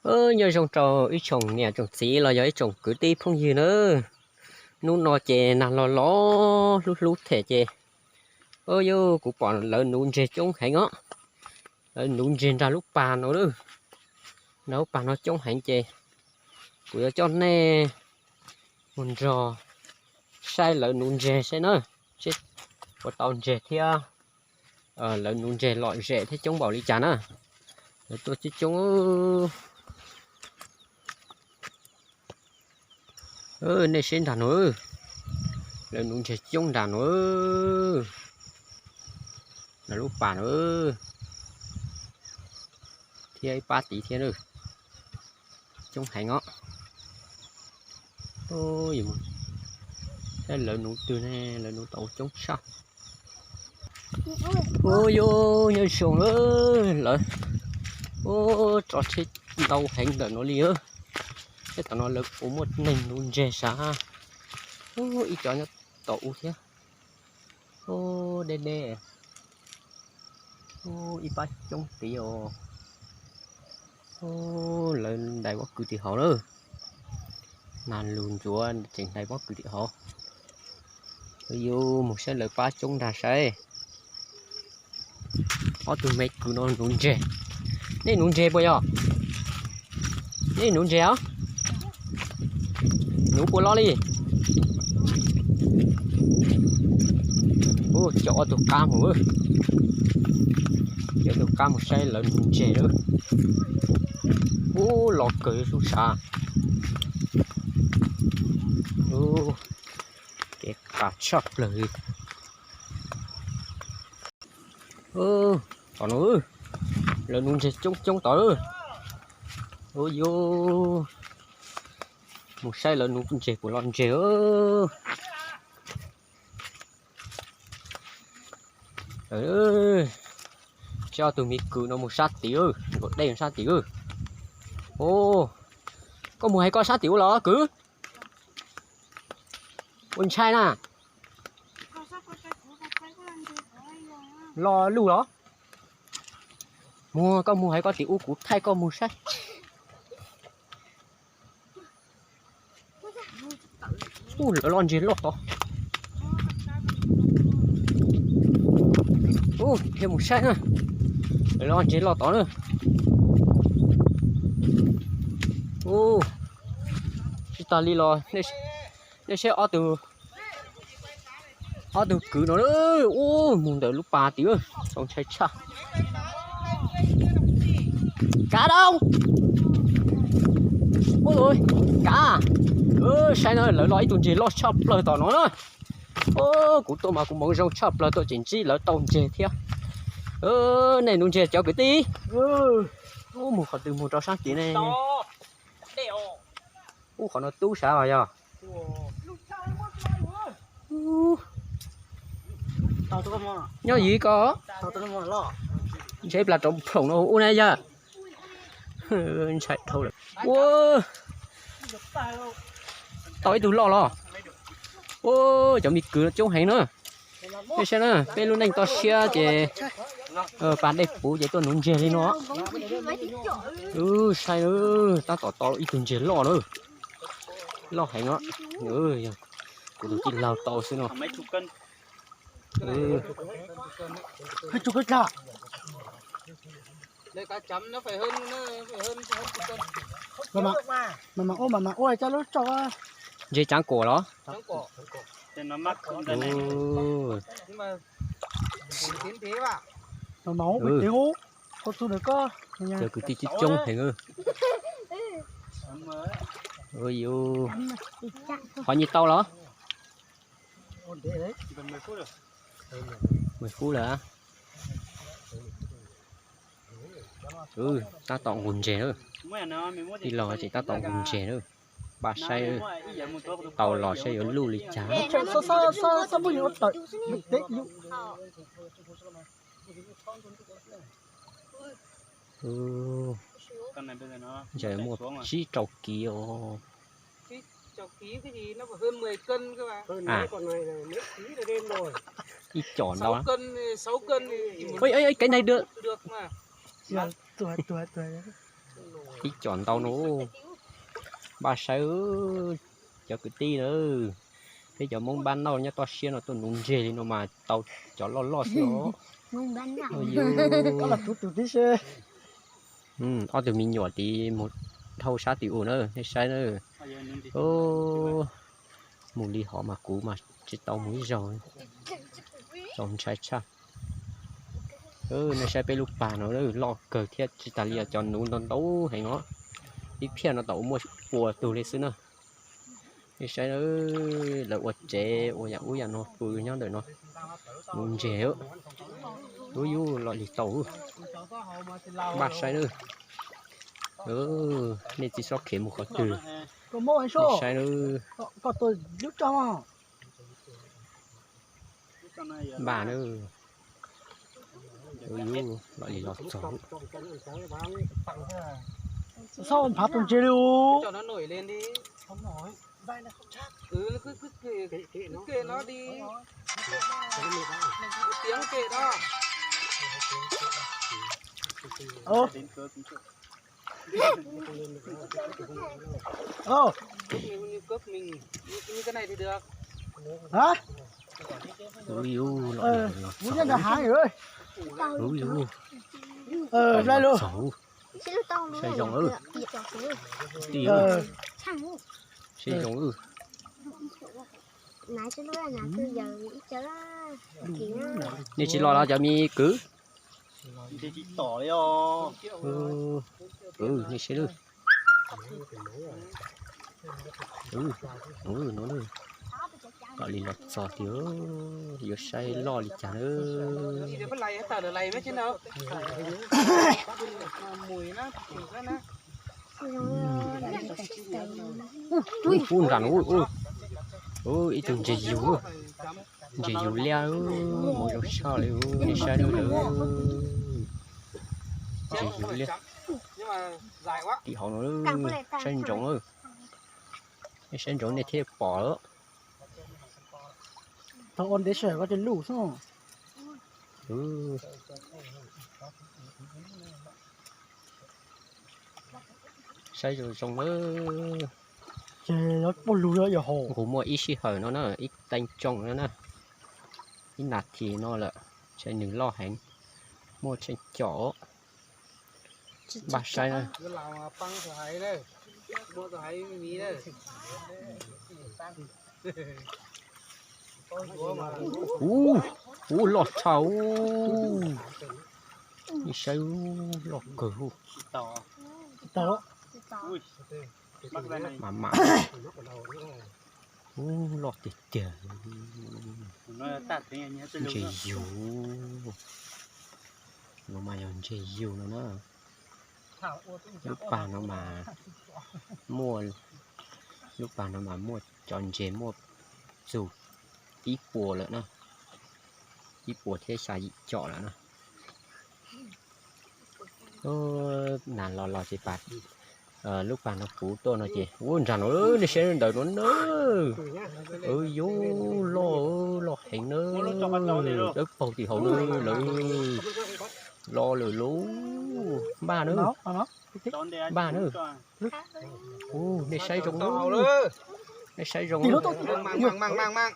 Nyob zoo rau ib tsoom niam tsoom txiv los yog ib tsoom kwv tij phooj ywg na. Hnub no ces nag los los hlub hlub them ces, yog kuv pom lawv nuv ntseg coob heev os. Lawv nuv ntseg nrag lub pas no, nrag lub pas no coob heev ces kuv yuav coj nej mus nrog saib lawv nuv ntseg saib na, seb puas tau ntseg thiab lawv nuv ntseg lom zem thiab coob npaum li cas na. Lawv tuaj coob coob. Nej saib nrag no, lawv nuv ntseg coob nrag no, nrag lub pas no thiab ib pab tid thiab, coob heev os. Saib lawv nuv twg ne, lawv nuv tau coob tshaj. Ua yuav nyob zoo lawm, lawv ua rov tsheb ntau heev ntawm no li. Seb tom no lawv puas muaj neeg nuv ntseg sav. Ib co nyob tom ub thiab. Deb deb. Ib pab coob tid os. Lawv dai pob kws tim hauv lawm. Nag lug ntsuav tseem dai pob kws tim hauv. Yuav mus saib lawv pab coob nrag saib. Ob tug me kwv no nuv ntseg. Nej nuv ntseg puas yog? Nej nuv ntseg os? Nuv puas loj li? Ua coj ob tug qab mus, coj ob tug qab mus saib lawv nuv ntseg lawm. Ub, los kawg lub sab. Kev qas tshaj plaws li. Tom no lawv nuv ntseg coob coob tod. Ua yuav mus saib lawv nuv ntseg puas loj ntseg. Saib ob tug me kwv no mus sab tid, nkaum dej sab tid. Koj mus hais koj sab tim ub los kwv? Ua ntshai na. Lo lug los? Mus, koj mus hais koj tim ub, kuv thaij koj mus saib. Ub, lawv loj ntseg loj tod. Ub, thiaj mus saib na. Lawv loj ntseg loj tod na. Ub, tsis tas li los nej saib ob tug, ob tug kwv no, ub, mus ntawm lub pas tid, txaus ntshai tshaj. Kav dau. Kav. Saib na, lawv loj ib tug ntseg loj tshaj plaws tom no na. Kuv tuaj mas kuv hmoov zoo tshaj plaws tuaj tseem ntsib lawv tau ntseg thiab. Nej nuv ntseg cov kwv tij? Ub, mus qhov twg mus rau sab tid ne? Ub, qhov no tub sav os yog. Nyob yim ko. Ntshe plas rau ploom no ub na yog. Ntshai dhau lawm. Ua, tau ib tug loj los. Ua, cov me kwv coob heev na. Peb saib na, peb lub neej toj siab ces pas dej puv ces tuaj nuv ntseg li no. Saib, tab tom tau ib tug ntseg loj na. Loj heev os. Kuv tus tij laug tau xwb no. Mas mas ua mas mas ua cov lub tso. Ntseg tsaav kuam los? Mas mas ua kuv ceev ub. Cov kwv tij coob coob heev. Qhov nyi tau los? Mười phút lawm. Tab tom nqus ntseg lawm. Tij laug tseem tab tom nqus ntseg lawm. Pab saib tau los saib yuav luj li cas. Ntshai muaj tsib rau kiv os. Ib co ntau. Kev neeg dw. tib com ntau no. Npaj saib cov kwv tij na, peb cov Hmoob npaj noj nyob toj siab no tuaj nuv ntseg li no mas tau cov loj loj xwb os. Ob tug me nyuam tid mus dhau sab tim u na, nej saib na. Mus li hov mas kuv mas tsis tau mus ib zaug, txaus ntshai tshaj. Nej saib peb lub pas no loj kawg thiab tsis tas li os, cov nuv ntau ntau heev os. Ib phiaj no tau muaj pua tug li xwb na. Nej saib, lawv ua tsev ua yam ub yam no pw nyob ntawm no, nuv ntseg. Ub yub, loj li tau. Npaj saib na. Nej txiv xob khiav mus qhov twg? Nej saib na. Npaj na. Ub yub, loj li los txog. Ub yub, loj li los txog. Ub yub, txog. Saib zoo, tij, saib zoo. Nej tsis los los cov me kwv? Nej saib, loj li los txog tiag, yuav saib loj li cas na. Ub, nram no, ub, ib tug ntses yug, ntses yug liab, mus zoo tshaj li. Nej saib, ntses yug liab tim hauv no, saib ntsoov, nej saib ntsoov nej thiaj pom. Saib zoo zoo na. Nqus muaj ib sij hawm no na, ib teev tsoom no na, ib nas this no lawm, nws loj heev, muaj tsheej com. Npaj saib na. Ub, ub, loj tshaj ub. Nej saib, loj kawg ub. Mam mam. Ub, loj tiag tiag. Ntses yug, no mas yog ntses yug no na. Lub pas no mas muaj, lub pas no mas muaj cov ntses muaj txug ib puas lawm na, ib puas thiab xya yim com lawm na. Nas los los ces pas, lub pas no puv tuaj no ces ub nrag no, nej saib ntawm no na. Ub yub, loj, loj heev na. Dawb paug tim hauv na lawm. Loj lawm lauj. Npaj na, npaj na. Ub, nej saib zoo, nej saib zoo, saib kom zoo. Mam mam.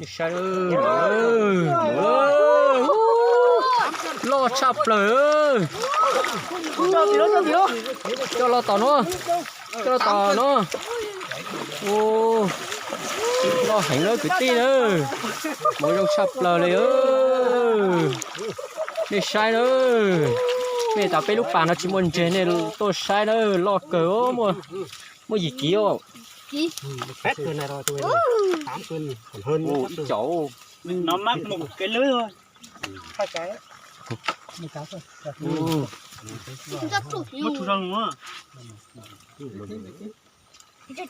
Nej saib, loj tshaj plaws. Coj los tom no, coj los tom no. Loj heev na kwv tij na, mus zoo tshaj plaws li. Nej saib na, nej tas peb lub pas no tsis muaj ntseg nej tuaj saib na, loj kawg, muaj yim kiv os. Ib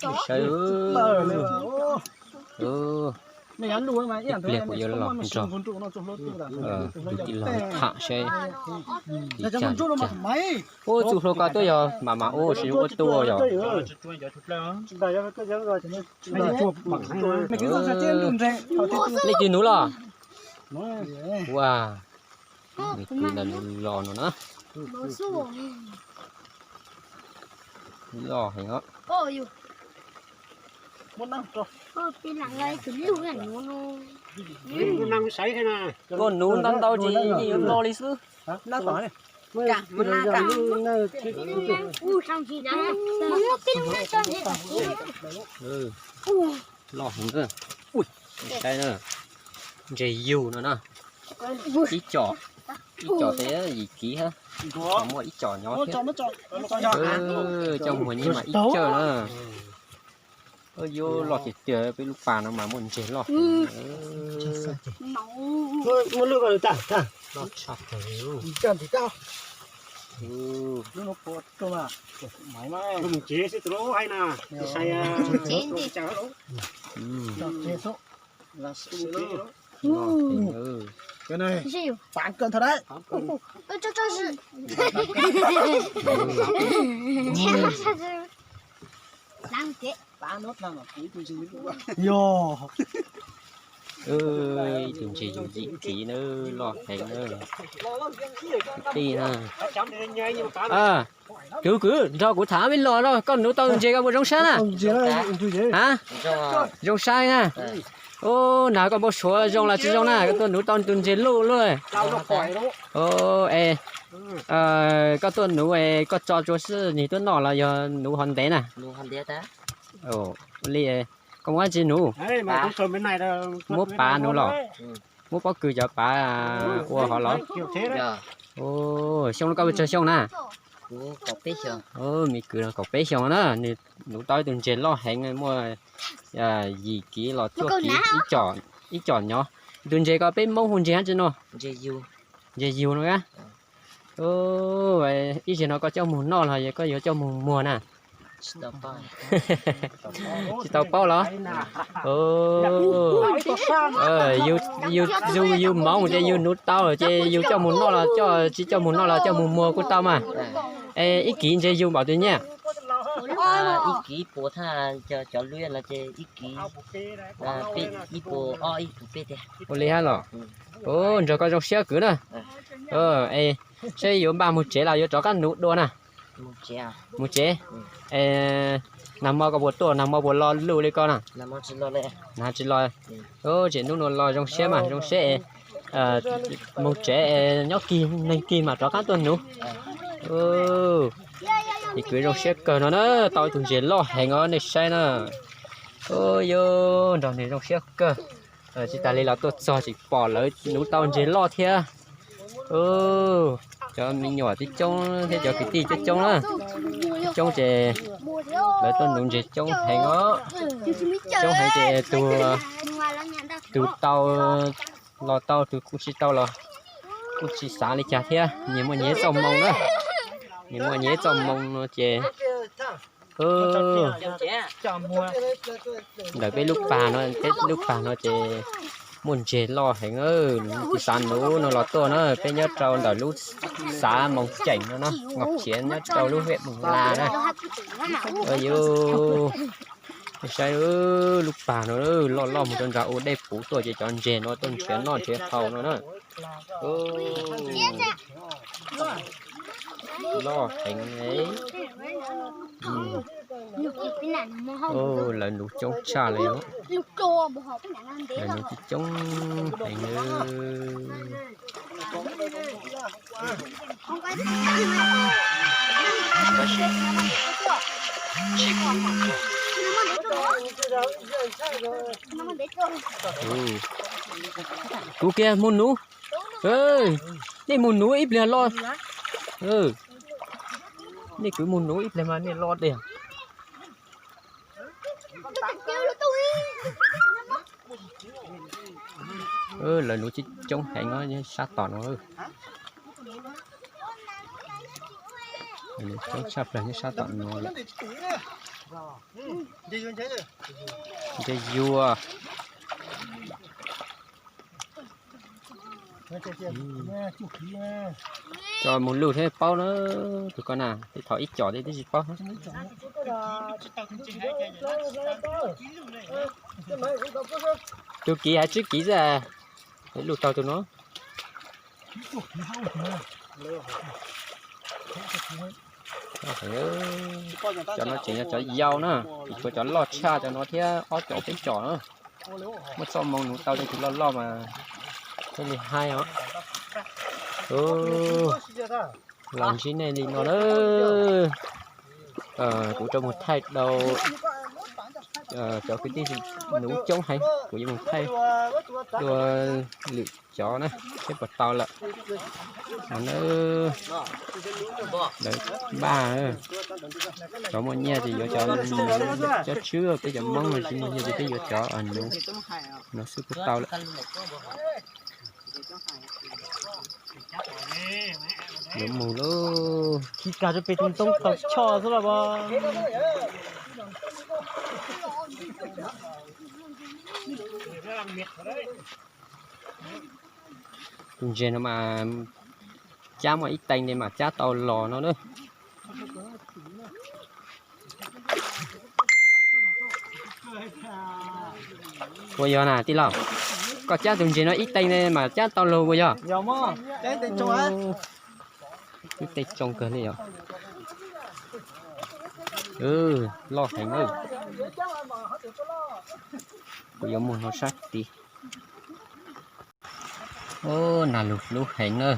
co. Saib, Ib pliag kuv yuav los nrog tus tij laug tham saib li cas li cas. Ua txuj hlua ko tuaj yog mam mam ua tsis ua tuaj yog. Leej twg nuv los? Ua, nws kwv ntawm nws los no na. Loj heev os. Tuaj nuv ntau ntau ces yeej yuav loj li xwb. Loj heev. Saib na, ntses yug no na. Ib com, ib com tes yim kiv hab, muaj ib com nyob thiab. Coj muag nyiaj mas ib cawj na. Yuav loj tiag tiag, peb lub pas no mas muaj ntses loj heev. Yog ib tug ntses yug yim kiv na, loj heev na. Kwv tij na, kwv, kwv nrog kuv tham ib los, koj nuv tau ntses koj puas zoo sab na? A, zoo sab na. Ub, nag koj npau suav zoo los tsis zoo na, koj tuaj nuv tau tus ntses luj luj. Es koj tuaj nuv es koj tso tsua xwb, nig tuaj noj los yog nuv ho ntev na? Li koj muab dab tsi nuv? Muab pav nuv los? Muab pob kws cov pav ua hov los? Xyoo no koj puas tsawg xyoo na? Me kwv no kaum peb xyoo na, nws nuv tau ib tug ntses loj heev muaj yim kiv los cuaj kiv, ib com nyob. Tus ntses ko peb Hmoob hu ntses dab tsi no? Ntses yug no a. Ib zaug no koj coj mus noj los koj yuav coj mus muag na? Tsis tau paub los? Yus yug moov ces yus nuv tau ces yus coj mus noj los coj, tsis coj mus noj los coj mus muag kuj tau mas. Es ib kiv ntses yug npaum twg nyiaj? Ua li hab los? Nrog koj zoo siab kwv na. Saib yuav npaj mus tsev los yuav rov qab nuv dua na? Mus tsev. Nag hmo koj puas tuaj, nag hmo puas lo lug li koj na? Nag tsis lo. Ces hnub no los zoo siab mas zoo siab, mus tsev, nyob kig neeg kig mas rov qab tuaj nuv. Ces kwv zoo siab kawg no na, tau ib tug ntses loj heev os nej saib na. Yuav nrog nws zoo siab kawg. Tsis tas li los tuaj txog tseem pom lawv nuv tau ntses loj thiab. Cov me nyuam coob coob thiab cov kwv tij coob coob na. Coob ces lawv tuaj nuv ntses coob heev os. Coob heev ces tus, tus tau los tau, tus kuj tsis tau los kuj tsis xav li cas thiab, nyias muaj nyias txoj moo na. Nyias muaj nyias txoj moo no ces ntawm peb lub pas no, peb lub pas no ces muaj ntses loj heev. Tus xav nuv no los tuaj na, peb nyob rau ntawm lub xav Moos Ceem no na, Ngọc Chiến nyob rau lub huyện Mường La na. Yus saib lub pas no loj loj mus rau nram ua dej puv tuaj ces cov ntses no tuaj nrhiav noj nrhiav haus no na. Loj heev. Lawv nuv coob tshaj li. Lawv nuv coob heev. Kuv kiag mus nuv. Nej mus nuv ib pliag los. Nej kwv mus nuv ib pliag mas nej los tiag. Lawv nuv coob heev sab tom no. Coob tshaj plaws nyob sab tom no lawm. Ntses yuag. Tso mus luj thiab paub na, tus ko na, tej thaum ib com thiab twb tsis paub. Tus kiv hais tsib kiv xwb, luj tau tus no. Cov no tseem yog cov yau na, tsis tshuav cov loj tshaj cov no thiab ob com peb com na. Muab txoj moo nuv tau tej tus loj loj mas thiaj li haib os. Los ntsib nej li no na. Kuv rov mus thaij dua, cov kwv tij nuv coob heev, kuv yuav mus thaij dua lwm cov na, seb puas tau lawm. Lawv npaj, cov muaj nyiaj ces yuav cov, cov tswb, peb cov Hmoob no tsis muaj nyiaj ces peb yuav cov nuv, nuv xwb kuj tau lawm. Yuav mus lauj. Tsis kag rau pem tus ntoo tau choj xwb los as. Tus ntses no mas cab muaj ib teev li mas cab tau los no na. Puas yog na tij laug? Koj cab tus ntses no ib teev li mas cab tau los puas yog? Twb tej tsoo kawg li os. Loj heev na. Kuv yuav mus no sab tid. Nag lug hlub heev na,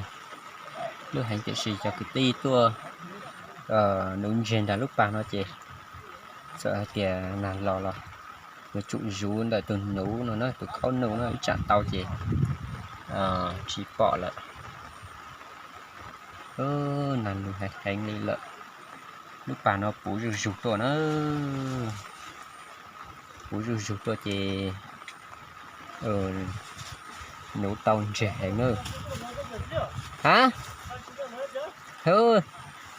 hlub heev tiam sis cov kwv tij tuaj nuv ntses nram lub pas no ces txawm hais tias nag los los yuav tsum zuv ntawm tus nuv no na, tus khaub nus no ib tsam tau ces tsis pom lawm. Nag lug heev heev li lawm. Lub pas no puv zuj zus tuaj na, puv zuj zus tuaj ces nuv tau ntses heev na. Ha,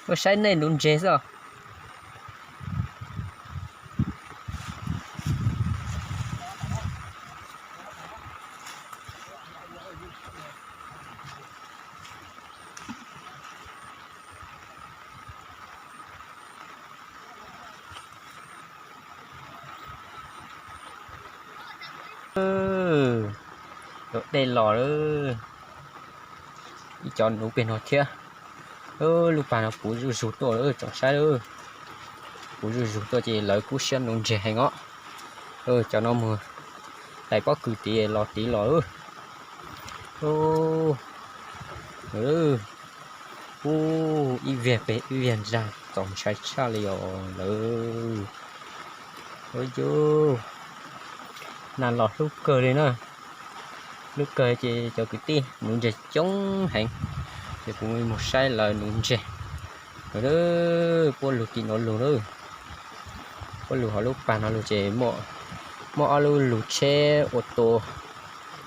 ua saib nej nuv ntses xwb os. Tuaj dej los lawm, ib cov nuv pem no thiab. Lub pas no puv zuj zus tuaj lawm tsoom saib, puv zuj zus tuaj ces lawv kub siab nuv ntses heev os. Cov no mus tais pob kws tid los tid los. Ub, ib viag pem ib viag ntag, txaus ntshai tshaj li os lawm. Ub yus, nag los hlub kawg li na. Hlub kawg ces cov kwv tij nuv ntses coob heev, ces kuv mus saib lawv nuv ntses. Puab lug tim no lug lawm, puab lug hauv lub pas no lug ces muaj ob lub lug tsheb ua tua,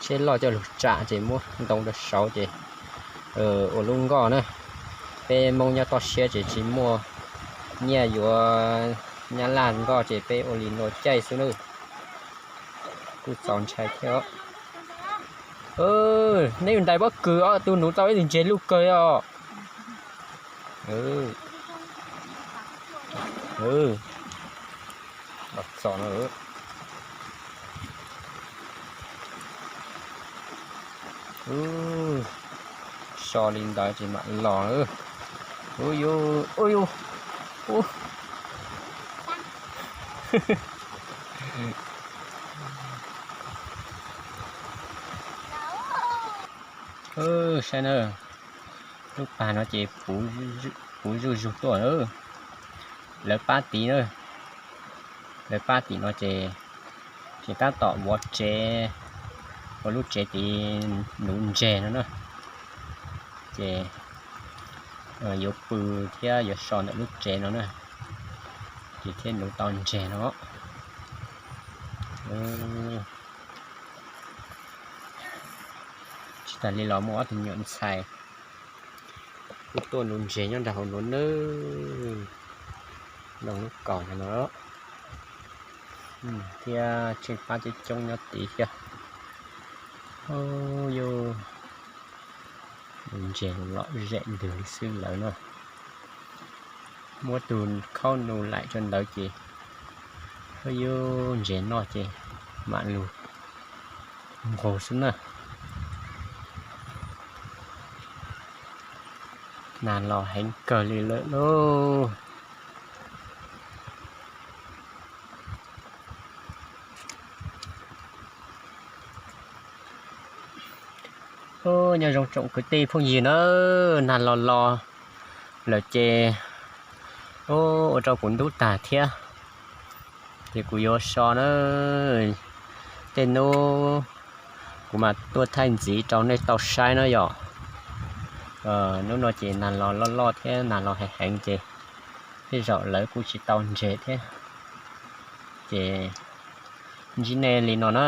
tsheb loj coj lug tsam ces muab ntoo rau saud ces ua lub nkoj na. Peb Moob nyob toj siab ces tsis muaj nyiaj yuav nyab laj nkoj ces peb ua li no caij xwb nawb. Kuj txaus ntshai thiab. Neb yug ntais pob kws ob tug nuv tau ib tug ntses luj kawg os. Los txog no. So li ntawd ces mam los. Ub yus, ub yus, ub. Saib na, lub pas no ces puv zuj zus tuaj na. Lawv pab tid na, lawv pab tim no ces, ces tab tom vov tsev, ua lub tsev tid nuv ntses no na. Ces yuav pw thiab yuav so ntawm lub tsev no na, ces thiaj nuv tau ntses no. Tsis tas li los muaj ob tug me nyuam ntxhais kuj tuaj nuv ntses nyob nram hauv nuav nawb. Lub kaus no thiab tsheej pab coob coob nyob tid thiab. Yus, Ntses lom zem ntws li xwb lawm na. Muab tus khaub nus laim rau ntawd ces yub ntses noj ces mam lug nqug xwb na. Nag los heev kawg li lawm lauj. Nyob zoo tsoom kwv tij phooj ywg na, nag los los lawm ces ua rau kuv ntub tag thiab, ces kuv yuav so na. Tej hnub kuv mam tuaj thaij ntxiv rau nej tau saib na yom. Hnub no ces nag los loj loj thiab nag los heev heev ces tej zaum lawv kuj tsis tau ntses thiab, ces ntsib nej li no na.